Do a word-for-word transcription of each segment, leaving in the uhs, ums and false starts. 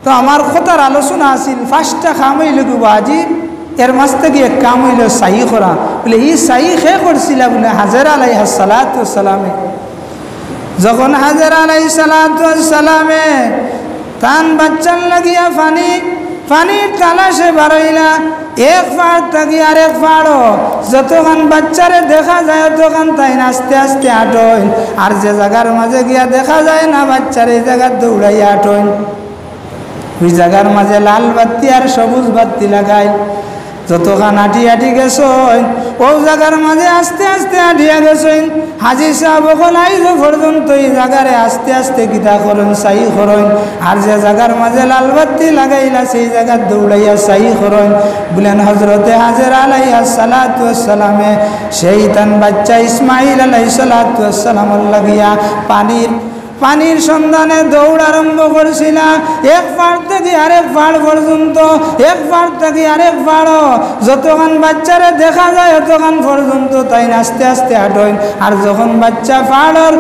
তো আমার কথার আলোচনা আছিল পাঁচটা কাম অইলো গি ওয়াজিব, এর মাঝ থাকি এক কাম অইলো সাই করা। বলে, ই সাই কে করছিলা? বলে, হাজেরা আলাইহাস সালাতু ওয়াস সালামে। যখন হাজেরা আলাইহিস সালাতু ওয়াস সালামে তান বাচ্চার লাগিয়া পানি, পানির তালাশে বারইলা, এক পাড় থাকি আরেক পাড়ো, যতখান বাচ্চারে দেখা যায়, অতখান তাইন আস্তে আস্তে আটইন। আর যে জাগার মাঝে গিয়া দেখা যায় না বাচ্চারে, ই জাগাত দৌড়াইয়া আটইন। ওই জাগার মাঝে লাল বাত্তি আর সবুজ বাত্তি লাগাইল। যতখান আটি আটি গেছইন, অউ জাগার মাঝে আস্তে আস্তে আটিয়া গেছইন। হাজি সাব অকল আইজ পর্যন্ত ই জাগারে আস্তে আস্তে কিতা করইন, সাই করইন। আর যে জাগার মাঝে লাল বাত্তি লাগাইলা, সেই জাগাত দৌড়াইয়া সাই করইন। বলেন, হজরতে হাজেরা আলাইহাস সালাতু ওয়াস সালামে সেই তান বাচ্চা ইসমাইল আলাইহিস সালাতু ওয়াস সালামর লাগিয়া পানির পানির সন্ধানে দৌড় আরম্ভ করছিলা। এক পাড় থাকি আরেক পাড় পর্যন্ত, এক পাড় থাকি আরেক পাড়ো, যতখান বাচ্চারে দেখা যায়, অতখান পর্যন্ত তাইন আস্তে আস্তে আটইন। আর যখন বাচ্চা পাড়র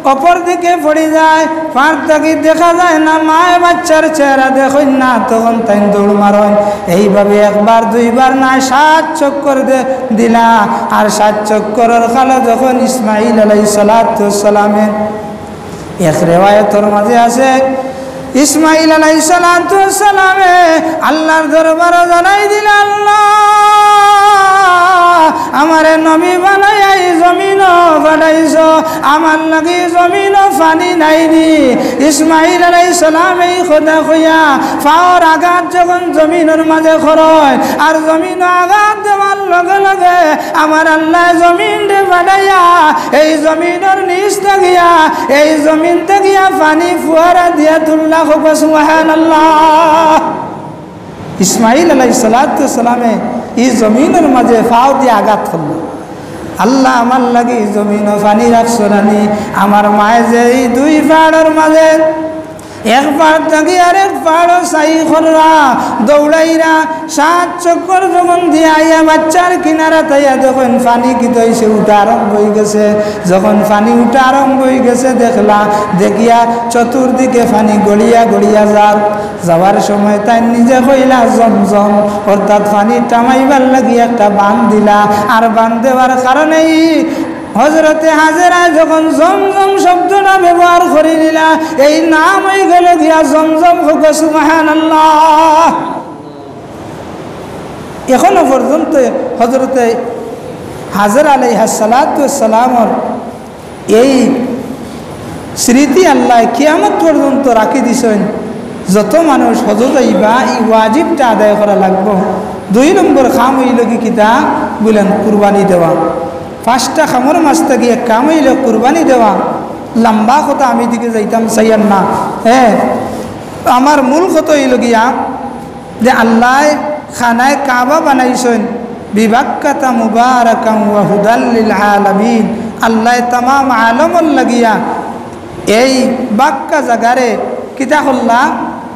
অপর দিকে পড়ি যায়, পাড় থাকি দেখা যায় না, মায়ে বাচ্চার চেহারা দেখইন না, তখন তাইন দৌড় মারইন। এইভাবে একবার দুইবার নায়, সাত চক্কর দে-, দিলা। আর সাত চক্করর কালো যখন ইসমাইল আলাইহিস সালাতু ওয়াস সালামে এক রেওয়ায়তর মাঝে আছে, ইসমাইল আলাইহিস সালাতু ওয়াস সালামে আল্লাহর দরবারো জানাই দিলা, "আল্লাহ, আমারে নবী বানাইয়া ই জমিনো পাঠাইছো, আমার লাগি জমিনো পানি নাইনি।" ইসমাইল আলাইহিস সালামে ই কথা কইয়া পাওর আঘাত যখন জমিনর মাঝে করইন, আর জমিনো আঘাত দেওয়ার লগে লগে আমার আল্লায় জমিনরে পাঠাইয়া এই জমিনর নিচ থাকিয়া, এই জমিন থাকিয়া পানি ফুয়ারা দিয়া তুললা। কউক্কা সুবহানাল্লাহ। ইসমাইল আলাইহিস সালাতু ওয়াস সালামে ই জমিনর মাঝে পাও দিয়া আঘাত করলা, "আল্লাহ, আমার লাগি ই জমিনো পানি রাখছো না নি?" আমার মায়ে যে ই দুই পাড়র মাঝে এক পাড় থাকি আরেক পাড়ো সাই কররা, দৌড়াইরা, সাত চক্কর যখন দিয়া আইয়া বাচ্চার কিনারাত আইয়া দেখইন পানি কিতা অইছে, উঠা আরম্ভ অইগেছে। যখন পানি উঠা আরম্ভ অইগেছে দেখলা, দেখিয়া চতুর্দিকে পানি গড়িয়া গড়িয়া যার। যাওয়ার সময় তাইন নিজে কইলা জমজম, অর্থাৎ পানি থামাইবার লাগি একটা বান দিলা। আর বান দেওয়ার কারণেই হজরতে হাজেরায় যখন জমজম শব্দটা ব্যবহার করি নিলা, এই নাম অইগেলো গিয়া জমজম। কউক্কা সুবহানাল্লাহ। এখনো পর্যন্ত হজরতে হাজেরা আলাইহাস সালাতু ওয়াস সালামর এই স্মৃতি আল্লায় কিয়ামত পর্যন্ত রাখি দিছইন। যত মানুষ হজো যাইবা, ই ওয়াজিবটা আদায় করা লাগবো। দুই নম্বর কাম অইলো গি কিতা? বলেন, কুরবানি দেওয়া। পাঁচটা কামর মাঝ থাকি এক কাম অইলো কুরবানি দেওয়া। লম্বা কথা, আমি দিকে যাইতাম চাইয়ার না। হ্যাঁ, আমার মূল কথা অইলো গিয়া যে আল্লায় খানায় কাবা বানাইছইন, "বিবাক্কাতা মুবারাকাম ওয়া হুদাল লিল আলামিন।" আল্লায় তামাম আলমর লাগিয়া এই বাক্কা জাগারে কিতা করলা?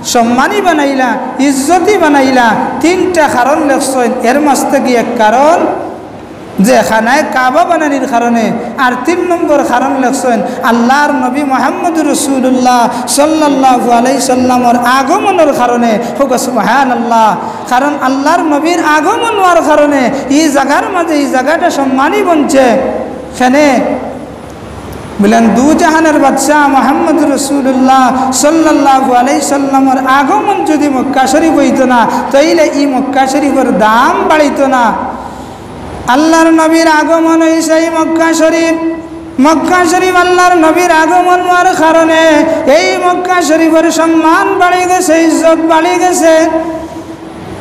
সম্মানী বানাইলা, ইজ্জতি বানাইলা। তিনটা কারণ লেখছইন, এর মাঝ থাকি এক কারণ যে খানায় কাবা বানানির কারণে, আর তিন নম্বর কারণ লেখছইন আল্লাহর নবী মুহাম্মদুর রাসূলুল্লাহ সাল্লাল্লাহু আলাইহি সাল্লামর আগমনর কারণে। কউক্কা সুবহানাল্লাহ। কারণ আল্লাহর নবীর আগমন অওয়ার কারণে ই জাগার মাঝে ই জাগাটা সম্মানী বনছে। কেনে? বলেন, দুজাহানের বাদশা মুহাম্মদুর রাসূলুল্লাহ সাল্লাল্লাহু আলাইহি সাল্লামর আগমন যদি মক্কা শরীফ অইতো না, তাইলে ই মক্কা শরীফর দাম বাড়িতো না। আল্লাহর নবীর আগমন অইছে এই মক্কা শরীফ। মক্কা শরীফ আল্লাহর নবীর আগমন অওয়ার কারণে এই মক্কা শরীফর সম্মান বাড়ি গেছে, ইজ্জত বাড়ি গেছে।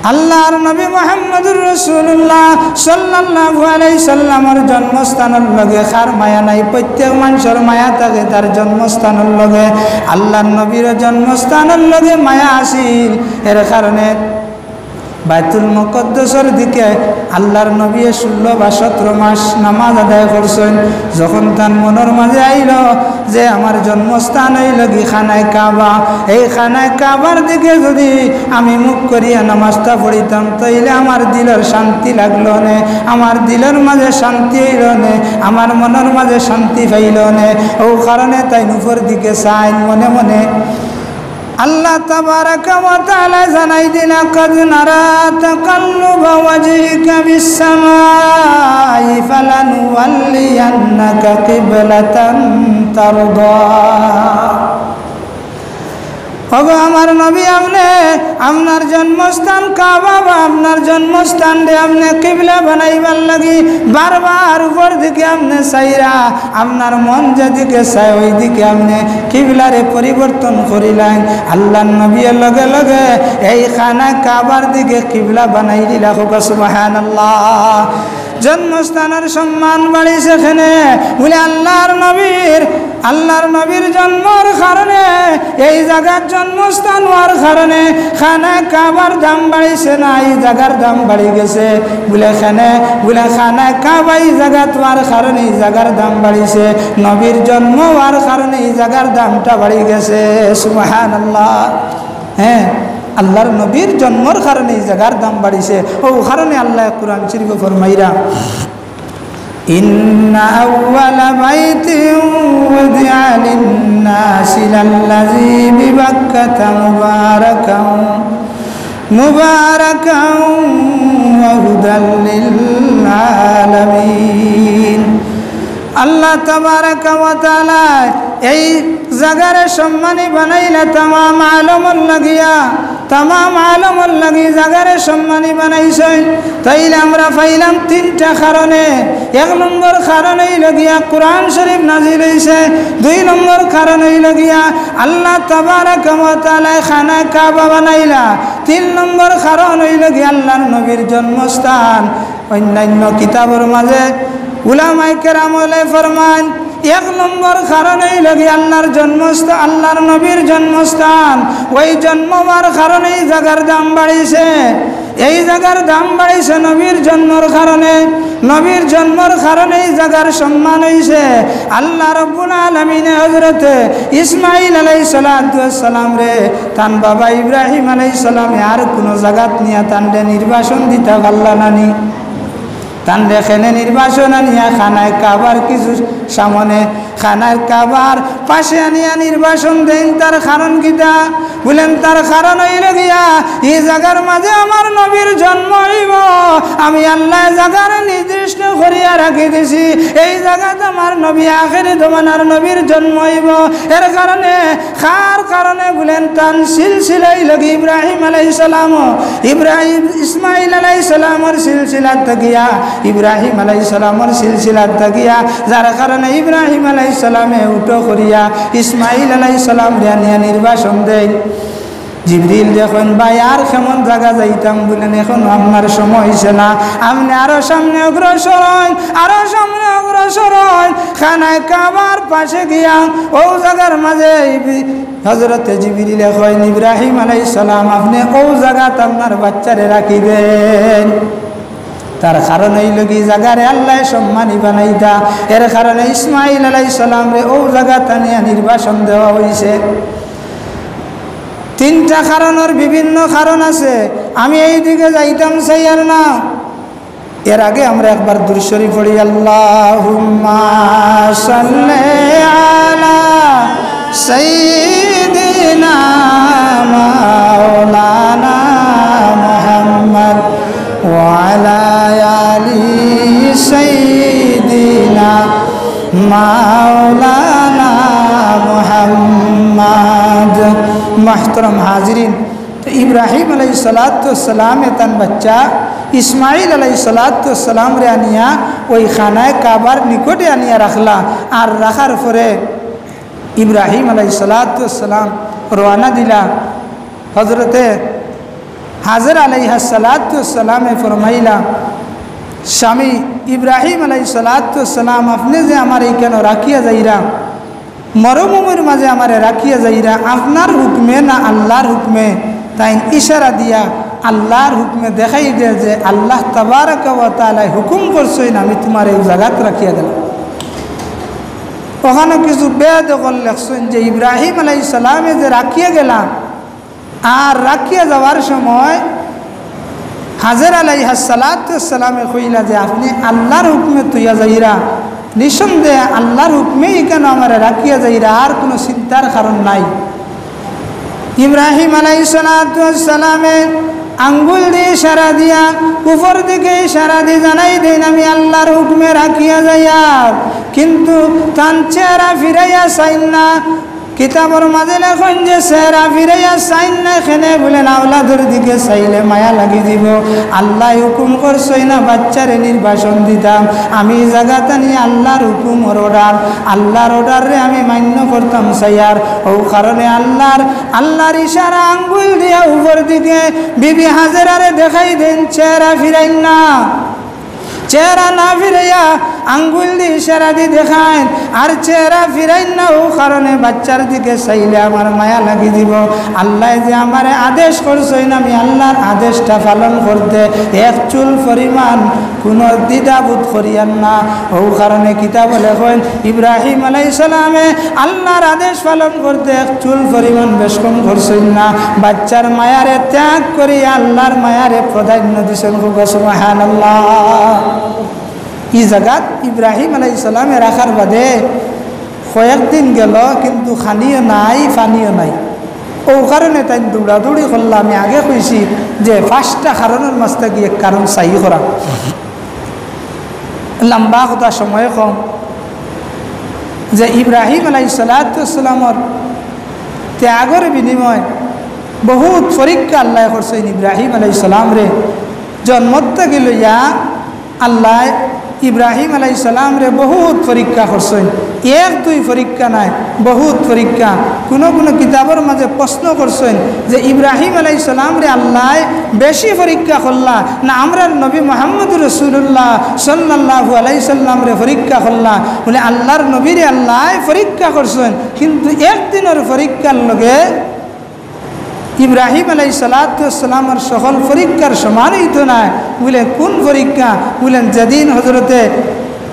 আল্লাহর নবী মুহাম্মদুর রাসূলুল্লাহ সাল্লাল্লাহু আলাইহি সাল্লামর জন্মস্থানর লগে কার মায়া নাই? প্রত্যেক মানষর মায়া থাকে তার জন্মস্থানর লগে। আল্লাহর নবীর জন্মস্থানর লগে মায়া আছিল, এর কারণে বায়তুল মুকাদ্দাসর দিকে আল্লাহর নবীয়ে ষোলো বা সতেরো মাস নামাজ আদায় করছইন। যখন তান মনর মাঝে আইলো যে আমার জন্মস্থান অইলো গি খানায় কাবা, এই খানায় কাবার দিকে যদি আমি মুখ করিয়া নামাজটা পড়িতাম, তাইলে আমার দিলর শান্তি লাগলো নে, আমার দিলর মাঝে শান্তি অইলো নে, আমার মনর মাঝে শান্তি পাইলো নে। অউ কারণে তাইন উপর দিকে চাইন মনে মনে। আল্লাহ তাবারাকা ওয়া তাআলা জানাই দিলা, "قد نرى تقلب وجهك في السماء فلنولينك قبلة ترضاها।" ওগো আমার নবী, আপনে আপনার জন্মস্থান কাবা বা আপনার জন্মস্থানরে আপনে কিবলা বানাইবার লাগি বারবার উপর দিকে আপনে চাইরা, আপনার মন যেদিকে চায় ওই দিকে আপনে কিবলারে পরিবর্তন করিলাইন। আল্লাহর নবীয়ে লগে লগে এই খানা কাবার দিকে কিবলা বানাই দিলা। কউক্কা সুবহানাল্লাহ। জন্মস্থানর সম্মান বাড়িছে কেনে? বুলে আল্লাহর নবীর, আল্লাহর নবীর জন্মর কারণে, এই জাগাত জন্মস্থান অওয়ার কারণে খানা কাবার দাম বাড়িছে না, এই জাগার দাম বাড়ি গেছে? বুলে কেনে? বুলে খানা কাবা এই জাগাত অওয়ার কারণে এই জাগার দাম বাড়িছে, নবীর জন্ম অওয়ার কারণে এই জাগার দামটা বাড়ি গেছে। সুবহানাল্লাহ। হ্যাঁ, আল্লাহর নবীর জন্মর কারণে এই জাগার দাম বাড়িছে। অউ কারণে আল্লায় কোরআন শরীফো ফরমাইরা, "إن أول بيت وضع للناس للذي ببكة مباركا، مباركا وهدى للعالمين।" আল্লাহ তাবারাকা ওয়া তাআলা এই জাগারে সম্মানী বানাইলা তামাম আলমর লাগিয়া, তামাম আলমর লাগি জাগারে সম্মানী বানাইছইন। তাইলে আমরা পাইলাম তিনটা কারণে। এক নম্বর কারণ অইলো গিয়া কোরআন শরীফ নাজিল অইছে। দুই নম্বর কারণ অইলো গিয়া আল্লাহ তাবারাকা ওয়া তাআলায় খানা কাবা বানাইলা। তিন নম্বর কারণ অইলো গিয়া আল্লাহর নবীর জন্মস্থান। অন্যান্য কিতাবর মাঝে উলামায়ে কেরাম অকলে ফরমাইন, এক নম্বর কারণ অইলো গিয়া আল্লাহর জন্মস্থান, আল্লাহর নবীর জন্মস্থান, ওই জন্ম অওয়ার কারণে এই জাগার দাম বাড়িছে। এই জাগার দাম বাড়িছে নবীর জন্মর কারণে, নবীর জন্মর কারণে এই জাগার সম্মান অইছে। আল্লাহ রাব্বুল আলামিনে হযরতে ইসমাইল আলাইহিস সালাতু ওয়াস সালামরে তান বাবা ইব্রাহিম আলাইহিস সালামে আর কুনু জাগাত নিয়া তানরে নির্বাসন দিতা পারলা না নি? তানরে কেনে নির্বাসন আনিয়া খানায় কাবার কিছু সামনে, খানায় কাবার পাশে আনিয়া নির্বাসন দেইন। তার কারণ কিতা? বুলেন, তার কারণ অইলো গিয়া, ই জাগার মাঝে আমার নবীর জন্ম অইবো। আমি আল্লায় জাগারে নির্দিষ্ট করিয়া রাখি দিছি, এই জাগাত আমার নবী আখেরি জমানার নবীর জন্ম অইবো। এর কারণে, কার কারণে বুলেন, তান সিলসিলা অইলো গি ইব্রাহিম আলাইহিস সালাম, ইব্রাহিম, ইসমাইল আলাইহিস সালামর সিলসিলা থাকিয়া, ইব্রাহিম আলাইহিস সালামর সিলসিলা থাকিয়া, যার কারণে ইব্রাহিম আলাইহিস সালামে উটো করিয়া ইসমাইল আলাইহিস সালামরে আনিয়া নির্বাসন দেইন। জিবরিলরে কইন, "ভাই, আর কেমন জাগা যাইতাম?" বুলেন, "এখন আপনার সময় অইছে না, আপনে আরো সামনে অগ্রসর অইন, আরো সামনে অগ্রসর অইন, খানায় কাবার পাশে গিয়া অউ জাগার মাঝে।" হযরতে জিবরিলে কইন, "ইব্রাহিম আলাইহিস সালাম, আপনে অউ জাগাত আপনার বাচ্চারে রাখি দেইন।" তার কারণ অইলো গি, জাগারে আল্লায় সম্মানী বানাইতা, এর কারণে ইসমাইল আলাইহিস সালামরে অউ জাগাত আনিয়া নির্বাসন দেওয়া অইছে। তিনটা কারণর বিভিন্ন কারণ আছে, আমি এই দিকে যাইতাম চাইয়ার না। এর আগে আমরা একবার দুরূদ শরীফ পড়ি, আল্লাহুম্মা সাল্লি আলা সাইয়্যিদিনা মাওলানা মুহাম্মদ ওয়া আলা আলি সাইয়্যিদিনা মাওলানা মুহাম্মদ। মুহতারাম হাজিরিন, তো ইব্রাহিম আলাইহিস সালাতু ওয়াস সালামে তান বাচ্চা ইসমাইল আলাইহিস সালাতু ওয়াস সালামরে আনিয়া ওই খানায় কাবার নিকটে আনিয়া রাখলা। আর রাখার পরে ইব্রাহিম আলাইহিস সালাতু ওয়াস সালাম রওয়ানা দিলা। হযরতে হাজেরা আলাইহাস সালাতু ওয়াস সালামে ফরমাইলা, "স্বামী ইব্রাহিম আলাইহিস সালাতু ওয়াস সালাম, আপনে যে আমারে ইকানো রাখিয়া যাইরা, মরুভূমির মাঝে আমারে রাখিয়া যাইরা, আপনার হুকুমে না আল্লাহর হুকুমে?" তাইন ইশারা দিয়া আল্লাহর হুকুমে দেখাই দেয় যে, "আল্লাহ তাবারাকা ওয়া তাআলায় হুকুম করছইন, আমি তুমারে অউ জাগাত রাখিয়া গেলাম।" অখানো কিছু বেদ অকল লেখছইন যে ইব্রাহিম আলাইহিস সালামে যে রাখিয়া গেলা, আর রাখিয়া যাওয়ার সময় হাজেরা আলাইহাস সালাতু ওয়াস সালামে কইলা যে, "আপনে আল্লাহর হুকুমে থইয়া যাইরা, নিঃসন্দেহে আল্লাহর হুকুমে ইকানো আমারে রাখিয়া যাইরা, আর কুনু চিন্তার কারণ নাই।" ইব্রাহিম আলাইহিস সালাতু ওয়াস সালামে আঙ্গুল দি ইশারা দিয়া, উপর দিকে ইশারা দি জানাই দেইন, "আমি আল্লার হুকুমে রাখিয়া যাইয়ার।" কিন্তু তান চেহারা ফিরাইয়া চাইন না। কিতাবর মাঝে লেখইন যে চেহারা ফিরাইয়া চাইন না, কেনে বুলে আওলাদর দিকে চাইলে মায়া লাগি যিবো। আল্লায় হুকুম করছইন না বাচ্চারে নির্বাসন দিতাম। আমি ই জাগাত আনি আল্লার হুকুমর order, আল্লার order রে আমি মান্য করতাম চাইয়ার। অউ কারণে আল্লার, আল্লার ইশারা আঙ্গুল দিয়া উপর দিকে বিবি হাজেরারে দেখাই দেইন, চেহারা ফিরাইন না। চেহারা না ফিরাইয়া আঙ্গুল দি ইশারা দি দেখাইন, আর চেহারা ফিরাইন না। অউ কারণে বাচ্চার দিকে চাইলে আমার মায়া লাগি যিবো। আল্লায় যে আমারে আদেশ করছইন, আমি আল্লার আদেশটা পালন করতে এক চুল পরিমাণ কুনু দ্বিধাবোধ করিয়ার না। অউ কারণে কিতাবো লেখইন, ইব্রাহিম আলাইহিস সালামে আল্লার আদেশ পালন করতে এক চুল পরিমাণ বেশকম করছইন না। বাচ্চার মায়ারে ত্যাগ করি আল্লার মায়ারে প্রাধান্য দিছইন। কউক্কা সুবহানাল্লাহ। ই জাগাত ইব্রাহিম আলাইহিস সালামে রাখার বাদে কয়েকদিন গেল, কিন্তু খানিও নাই, পানিও নাই। অউ কারণে তাইন দৌড়াদৌড়ি করলা। আমি আগে কইছি যে পাঁচটা কারণর মাঝ থাকি এক কারণ চাই করা। লম্বা কথা, সময় কম। যে ইব্রাহিম আলাইহিস সালাতু ওয়াস সালামর ত্যাগর বিনিময়ে বহুত পরীক্ষা আল্লায় করছইন ইব্রাহিম আলাইহিস সালামরে। জন্মত থাকি লইয়া আল্লায় ইব্রাহিম আলাইহিস সালামরে বহুত পরীক্ষা করছইন। এক দুই পরীক্ষা নায়, বহুত পরীক্ষা। কুনু কুনু কিতাবর মাঝে প্রশ্ন করছইন যে ইব্রাহিম আলাইহিস সালামরে আল্লায় বেশি পরীক্ষা করলা না আমরার নবী মুহাম্মদুর রাসূলুল্লাহ সাল্লাল্লাহু আলাইহি সাল্লামরে পরীক্ষা করলা? বুলে, আল্লার নবীরে আল্লায় পরীক্ষা করছইন, কিন্তু এক দিনর পরীক্ষার লগে ইব্রাহিম আলাইহিস সালাতু ওয়াস সালামর সকল পরীক্ষার সমান অইতো নায়। বুলে, কুন পরীক্ষা? বুলে, যেদিন হযরতে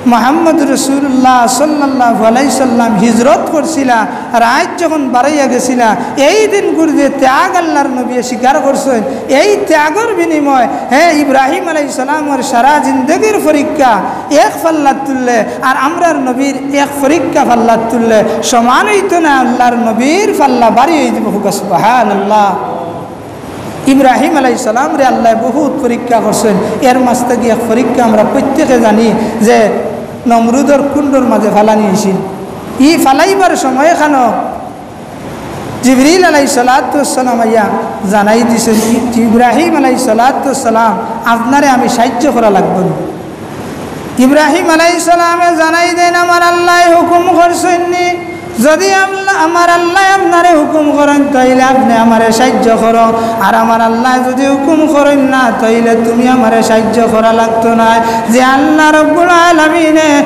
মুহাম্মদুর রাসূলুল্লাহ সাল্লাল্লাহু আলাইহি সাল্লাম হিজরত করছিলা, রাইত যখন বারইয়া গেছিলা, এই দিনকুর যে ত্যাগ আল্লার নবীয়ে স্বীকার করছইন, এই ত্যাগর বিনিময়ে, হে, ইব্রাহিম আলাইহিস সালামর সারা জিন্দেগির পরীক্ষা এক পাল্লাত তুললে আর আমরার নবীর এক পরীক্ষা পাল্লাত তুললে সমান অইতো নায়, আল্লার নবীর পাল্লা ভারী অইযিবো। কউক্কা সুবহানাল্লাহ। ইব্রাহিম আলাইহিস সালামরে আল্লায় বহুত পরীক্ষা করছইন। এর মাঝ থাকি এক পরীক্ষা আমরা প্রত্যেকে জানি যে নমরুদর কুণ্ডর মাঝে ফালানি অইছিল। ই ফালাইবার সময় খানো জিবরিল আলাইহিস সালাতু ওয়াস সালাম আইয়া জানাই দিছইন, "ই-, ইব্রাহিম আলাইহিস সালাতু ওয়াস সালাম, আপনারে আমি সাহায্য করা লাগবো নি?" ইব্রাহিম আলাইহিস সালামে জানাই দেইন, "আমার আল্লায় হুকুম করছইন নি? যদি আমলা-, আমার আল্লায় আপনারে হুকুম করইন, তাইলে আপনে আমারে সাহায্য করো। আর আমার আল্লায় যদি হুকুম করইন না, তাইলে তুমি আমারে সাহায্য করা লাগতো নায়।" যে আল্লাহ রব্বুল আলামিনে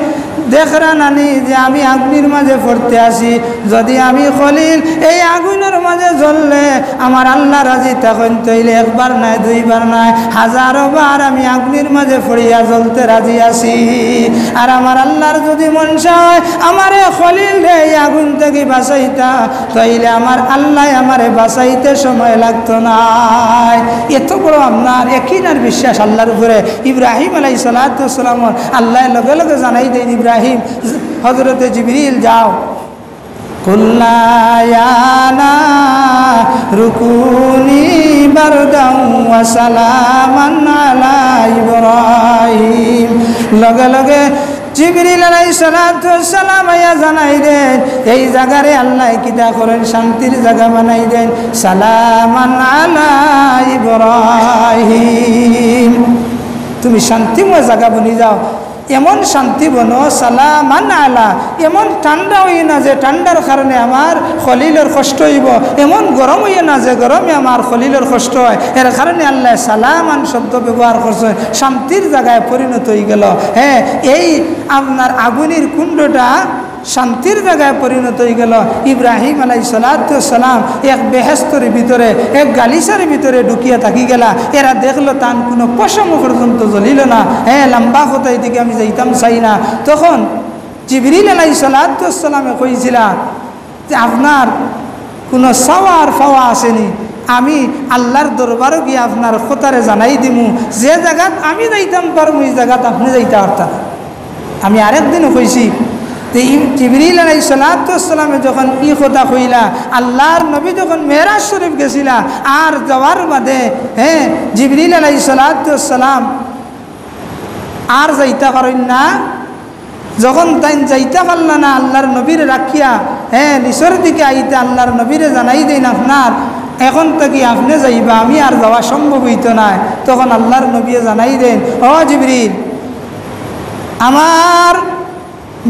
দেখরা নানি যে আমি আগুনির মাঝে পড়তে আছি, যদি আমি খলিল এই আগুনর মাঝে জ্বললে আমার আল্লাহ রাজি থাকইন, তাইলে একবার নায়, দুইবার নায়, হাজারো বার আমি আগুনর মাঝে পড়িয়া জ্বলতে রাজি আছি। আর আমার আল্লাহর যদি মনশা অয় আমারে খলিলরে এই আগুন থাকি বাঁচাইতা, তাইলে আমার আল্লায় আমারে বাঁচাইতে সময় লাগতো নায়। এত বড় আপনার একিন আর বিশ্বাস আল্লাহর উপরে। ইব্রাহিম আলাইহিস সালাতু ওয়াস সালামর আল্লায় লগে লগে জানাই দেইন, ইব্রাহিম, হযরতে জিবরিল, যাও। قلنا يا نار كوني بردا وسلاما على إبراهيم। লগে লগে জিবরিল আলাইহিস সালাতু ওয়াস সালাম আইয়া জানাই দেইন, এই জাগারে আল্লায় কিতা করইন, শান্তির জাগা বানাই দেইন, সালামান আলা ইব্রাহিম। তুমি শান্তিময় জাগা বনি যাও, এমন শান্তি বনো, সালামান আলা, এমন ঠান্ডা অইও না যে ঠান্ডার কারণে আমার খলিলর কষ্ট অইবো, এমন গরম অইও না যে গরমে আমার খলিলর কষ্ট অয়। এর কারণে আল্লায় সালামান শব্দ ব্যবহার করছইন, শান্তির জাগায় পরিণত অইগেলো। হ্যাঁ, এই আপনার আগুনির কুণ্ডটা শান্তির জাগায় পরিণত অইগেলো। ইব্রাহিম আলাইহিস সালাতু ওয়াস সালাম এক বেহেস্তর ভিতরে, এক গালিচার ভিতরে ঢুকিয়া থাকি গেলা। এরা দেখলো তান কুনু পশম পর্যন্ত জ্বলিলো না। হ্যাঁ, লম্বা কথা, এদিকে আমি যাইতাম চাই না। তখন জিবরিল আলাইহিস সালাতু ওয়াস সালামে কইছিলা যে, "আপনার কুনু চাওয়ার পাওয়া আছে নি? আমি আল্লাহর দরবারো গিয়া আপনার কথারে জানাই দিমু, যে জাগাত আমি যাইতাম পারমু, ই জাগাত আপনে যাইতা পারতা না।" আমি আরেক দিনও কইছি, তে ই-, জিবরিল আলাইহিস সালাতু ওয়াস সালামে যখন ই কথা কইলা, আল্লাহর নবী যখন মেরাজ শরীফ গেছিলা, আর যাওয়ার বাদে, হ্যাঁ, জিবরিল আলাইহিস সালাতু ওয়াস সালাম আর যাইতা পারইন না। যখন তাইন যাইতা পারলা না আল্লাহর নবীরে রাখিয়া, হ্যাঁ, নিচর দিকে আইতে আল্লাহর নবীরে জানাই দেইন, "আপনার এখন থাকি আপনে যাইবা, আমি আর যাওয়া সম্ভব অইতো নায়।" তখন আল্লাহর নবীয়ে জানাই দেইন, "ও জিবরিল, আমার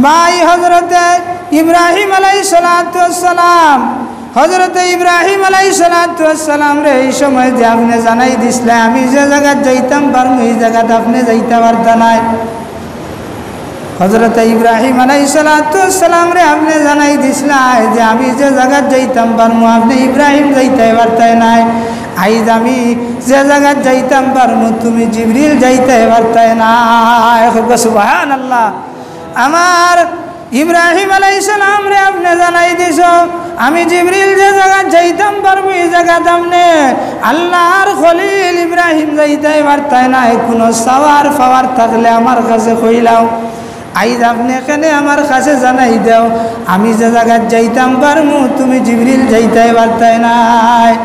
ভাই হযরতে ইব্রাহিম আলাইহিস সালাতু ওয়াস সালাম, হযরতে ইব্রাহিম আলাইহিস সালাতু ওয়াস সালামরে এই সময় যে আপনে জানাই দিছলা, আমি যে জাগাত যাইতাম পারমু, এই জাগাত আপনে যাইতা পারতা নায়।" হযরতে ইব্রাহিম আলাইহিস সালাতু ওয়াস সালামরে আপনে জানাই দিছলা যে আমি যে জাগাত যাইতাম পারমু, আপনে ইব্রাহিম যাইতায় পারতায় নায়। আইজ আমি যে জাগাত যাইতাম পারমু, তুমি জিবরিল যাইতায় পারতায় নায়। কউক্কা সুবহানাল্লাহ। আমার ইব্রাহিম আলাইহিস সালামরে আপনে জানাই দিছো, আমি জিবরিল যে জাগাত যাইতাম পারমু, ই জাগাত আপনে আল্লাহর খলিল ইব্রাহিম যাইতায় পারতায় নায়। কুনু চাওয়ার পাওয়ার থাকলে আমার কাছে কইলাও। আইজ আপনে কেনে আমার কাছে জানাই দেও, আমি যে জাগাত যাইতাম পারমু, তুমি জিবরিল যাইতায় পারতায় নায়।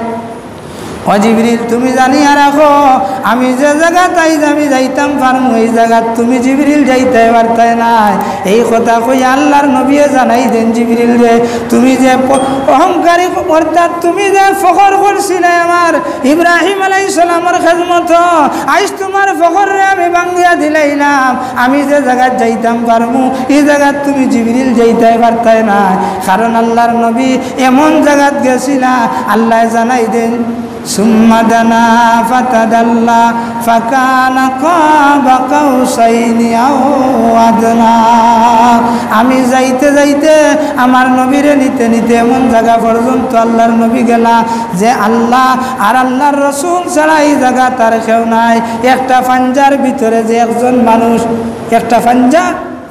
ও জিবরিল, তুমি জানিয়া রাখো, আমি যে জাগাত আইজ আমি যাইতাম পারমু, এই জাগাত তুমি জিবরিল যাইতায় পারতায় নায়। এই কথা কইয়া আল্লাহর নবীয়ে জানাই দেইন জিবরিলরে, তুমি যে প-, অহংকারী, অর্থাৎ তুমি যে ফখর করছিলায় আমার ইব্রাহিম আলাইহিস সালামর খেদমতো, আইজ তুমার ফখররে আমি ভাঙ্গিয়া দিলাইলাম। আমি যে জাগাত যাইতাম পারমু, ই জাগাত তুমি জিবরিল যাইতায় পারতায় নায়। কারণ আল্লাহর নবী এমন জাগাত গেছিলা, আল্লায় জানাই দেইন, ثم دنا فتدلى فكان قاب قوسين أو أدنى। আমি যাইতে যাইতে আমার নবীরে নিতে নিতে এমন জাগা পর্যন্ত আল্লাহর নবী গেলা যে আল্লাহ আর আল্লাহর রসুল ছাড়া ই জাগাত আর কেউ নাই। একটা পাঞ্জার ভিতরে যে একজন মানুষ, একটা পাঞ্জা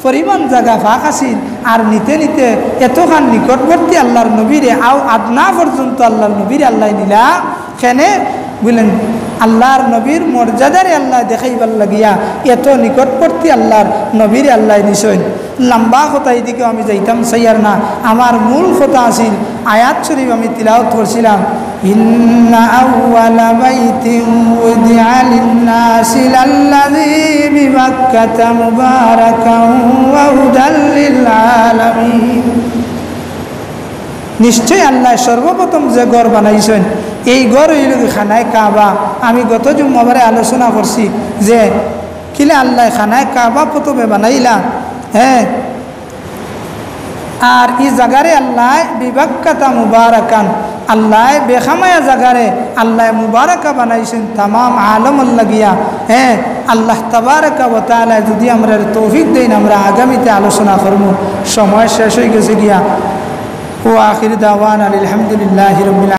পরিমাণ জাগা ফাঁক আছিল, আর নিতে নিতে এতখান নিকটবর্তী আল্লাহর নবীরে, আও আদনা পর্যন্ত আল্লাহর নবীরে আল্লায় নিলা। কেনে বুলেন, আল্লাহর নবীর মর্যাদারে আল্লায় দেখাইবার লাগিয়া এত নিকটবর্তী আল্লাহর নবীরে আল্লায় নিছইন। লম্বা কথা, ইদিকেও আমি যাইতাম চাইয়ার না। আমার মূল কথা আছিল, আয়াত শরীফ আমি তিলাওয়াত করছিলাম, إن أول بيت وضع للناس للذي ببكة مباركا وهدى للعالمين। নিশ্চয় আল্লায় সর্বপ্রথম যে ঘর বানাইছইন, এই ঘর অইলো গি খানায়ে কাবা। আমি গত জুম্মাবারে আলোচনা করছি যে কিলা আল্লায় খানায়ে কাবা প্রথমে বানাইলা, হ্যাঁ, আর ই জাগারে আল্লায় বিবাক্কাতা মুবারাকান, আল্লায় বেখামায়া জাগারে আল্লায় মুবারাকা বানাইছইন তামাম আলমর লাগিয়া। হ্যাঁ, আল্লাহ তাবারাকা ওয়া তাআলায় যুদি আমরারে তৌফিক দেইন, আমরা আগামীতে আলোচনা করমু, সময় শেষ অইগেছে গিয়া। وآخر دعوانا أن الحمد لله رب العالمين।